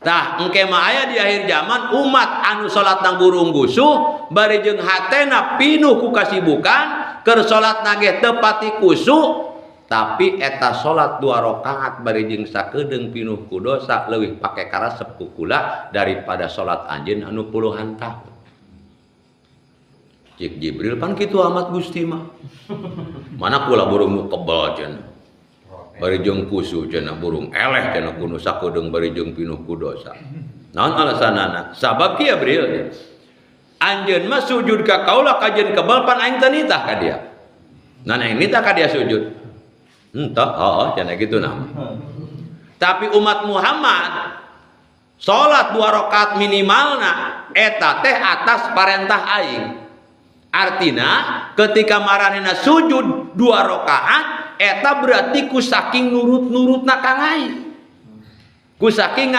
Tah, engke mah aya di akhir zaman umat anu salatna gurung gusuh bari jeung hatena pinuh ku kasibukan, keur salatna ge teu pati khusyuk, tapi eta salat dua rakaat bari jeung sakedeung pinuh ku dosa leuwih pake karasep ku kula daripada salat anjeun anu puluhan tahun. Cik Jibril, pan kitu amat Gusti mah. Mana kula burung nu kebal cenah. Bari jeung khusyuk cenah, burung eleh cenah ku nu sakedeung bari jeung pinuh ku dosa. Naon alasanana? Sabab kieu, Bril. Anjeun mah sujud ka kaula kajeun kebal, pan aing teu nitah ka dia. Nah, aing nitah ka dia sujud. Entah, oh, cenah gitu nama. Tapi umat Muhammad salat dua rakaat minimalna eta teh atas parentah aing. Artina ketika maranehna sujud dua rakaat eta berarti ku saking nurut-nurutna ka aing. Ku saking